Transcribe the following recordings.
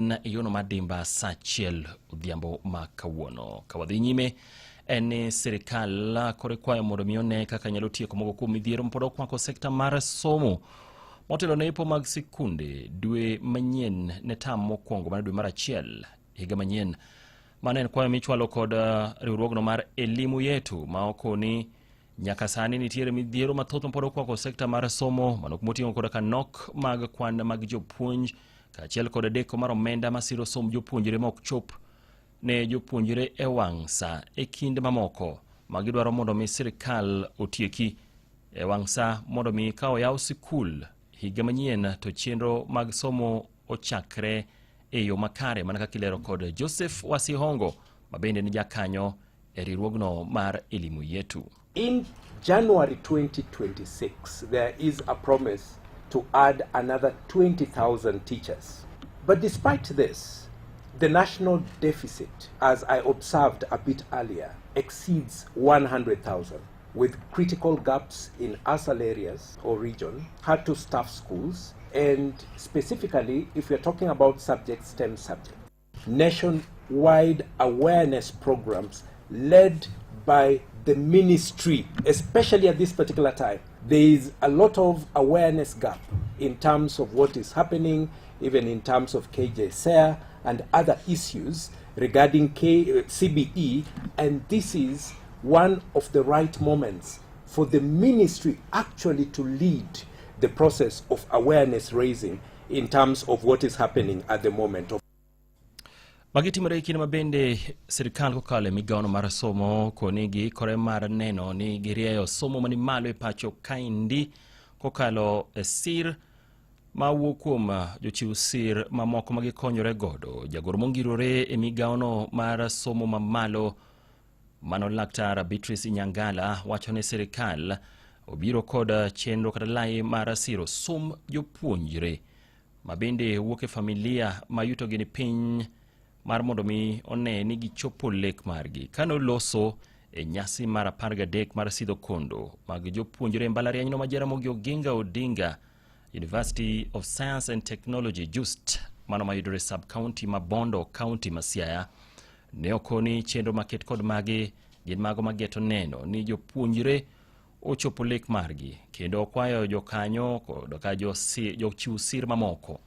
E yono mar dimba sa achiel odhiambo ma kawuono. Ka wadhi nyime en ni sirikal koro ikwayo mondo mi one kaka nyalo tieko moko kuom midhiero mapod okwako sekta mar somo motelo ne ipo mag sikunde dwe manyien ne tam mokwongo mar dwe mar achiel higa manyien. Mano en kwayo michwalo kod riwruogno mar Elimu Yetu ma okoni Nyaka sani nitiere midhiero mathoth mapod okwako sekta mar somo, mano kumoting'o koda ka nok mag kwan mag jopuonj kaachiel kod deko mar omenda masiro somb jopuonjre ma ok chop ne jopuonjre e wang' sa e kind mamoko ma gidwaro mondo mi sirkal otieki e wang' sa mondo mi ka oyaw sikul higa manyien to chenro mag somo ochakre e yo makare mana kaka ilero kod Joseph Wasihongo ma bende ni jakanyo e riwruogno mar Elimu Yetu. In January 2026, there is a promise to add another 20,000 teachers. But despite this, the national deficit, as I observed a bit earlier, exceeds 100,000, with critical gaps in ASAL areas or region, hard to staff schools, and specifically if we're talking about subjects, STEM subjects. Nationwide awareness programs led by the ministry, especially at this particular time. There is a lot of awareness gap in terms of what is happening, even in terms of KJSEA and other issues regarding CBE, and this is one of the right moments for the ministry actually to lead the process of awareness raising in terms of what is happening at the moment. Magi timore e kinde ma bende sirkal kokalo e migawono mar somo koni giikore mar neno ni girieyo somo mani malo e pacho kaendi kokalo e sir ma wuok kuom jochiw sir mamoko ma gikonyore godo. Jagoro mongirore e migawono mar somo mamalo mano Laktar Beatrice Nyangala wacho ni sirkal obiro kod chenro kata lai mar siro somb jopuonjre ma bende wuok e familia ma yutogi ni piny mar mondo mi one ni gichopo lek margi. Kane oloso e nyasi mar 13 mar sidho kondo mag jopuonjre e mbalarianyno ma Jaramogi Oginga Odinga University of Science and Technology JUST mano mayudore sub county ma Bondo county ma Siaya ne okoni chenro maket kod magi gin mago mageto neno ni jopuonjre ochopo lek margi kendo okwayo jokanyo kod ka jochiw sir mamoko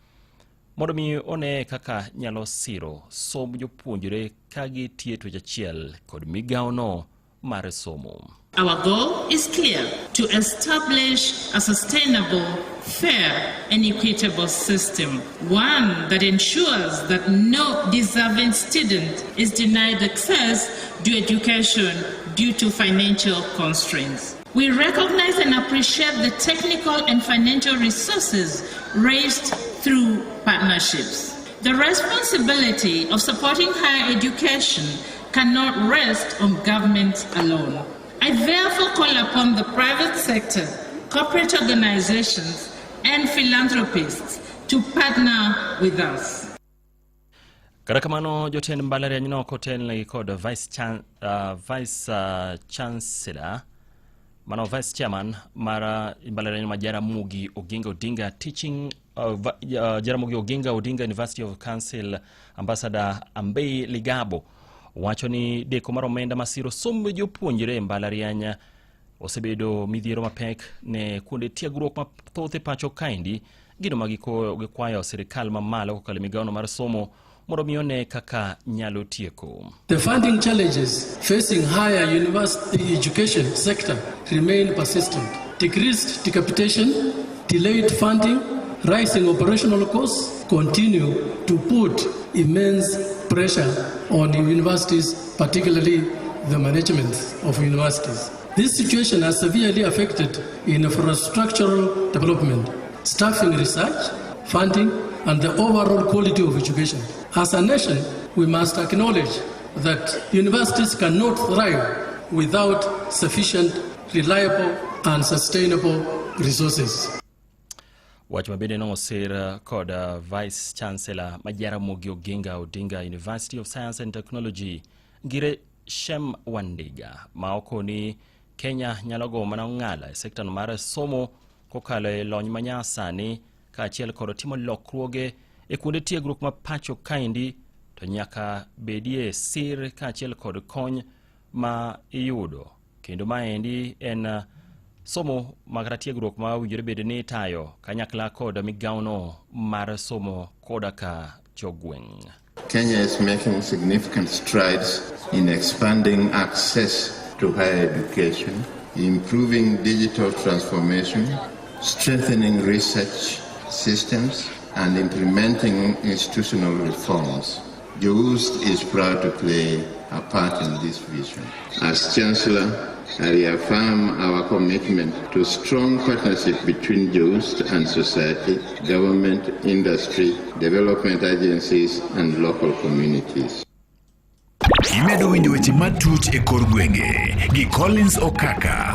mondo mi one kaka nyalo siro somb jopuonjre ka gitiyo e twech achiel kod migawono mar somo. Our goal is clear: to establish a sustainable, fair, and equitable system, one that ensures that no deserving student is denied access to education due to financial constraints. We recognize and appreciate the technical and financial resources raised through partnerships. The responsibility of supporting higher education cannot rest on government alone. I therefore call upon the private sector, corporate organizations, and philanthropists to partner with us. Kata kamano jotend mbalarianyno kotelnegi kod Vice Chancellor mano Vice Chairman mar mbalariany ma Jaramogi Oginga Odinga Teaching Jaramogi Oginga Odinga University of Council Ambassador Ambei Ligabo wacho ni deko mar omenda masiro somb jopuonjre e mbalariany osebedo midhiero mapek ne kuonde tiegruok mathoth e pacho kaendi gino ma gikwayo sirikal mamalo kokalo e migawono mar somo mondo mi one kaka nyalo tieko. The funding challenges facing higher university education sector remain persistent. Decreased capitation, delayed funding, rising operational costs continue to put immense pressure on universities, particularly the management of universities. This situation has severely affected infrastructural development, staffing research, funding, and the overall quality of education. As a nation, we must acknowledge that universities cannot thrive without sufficient, reliable, and sustainable resources. Wach ma bende nosir kod Vice Chancellor ma Jaramogi Oginga Odinga University of Science and Technology Ngire Shem Wandiga ma okoni Kenya nyalo go mana ong'ala e sektano mar somo kokalo e lony manyasani kaachiel kod timo lokruoge e e kuonde tiegruok ma pacho kaendi to nyaka bedie sir kaachiel kod kony ma iyudo kendo maendi en somo ma kata tiegruok ma owinjore bed ni itayo kanyakla kod migawono mar somo koda ka jogweng'. Kenya is making significant strides in expanding access to higher education, improving digital transformation, strengthening research systems, and implementing institutional reforms. JOOUST is proud to play a part in this vision. As Chancellor, I reaffirm our commitment to strong partnership between JOOUST and society, government, industry, development agencies, and local communities. Imedo winjo weche matut e kor gwenge gi Collins Okaka.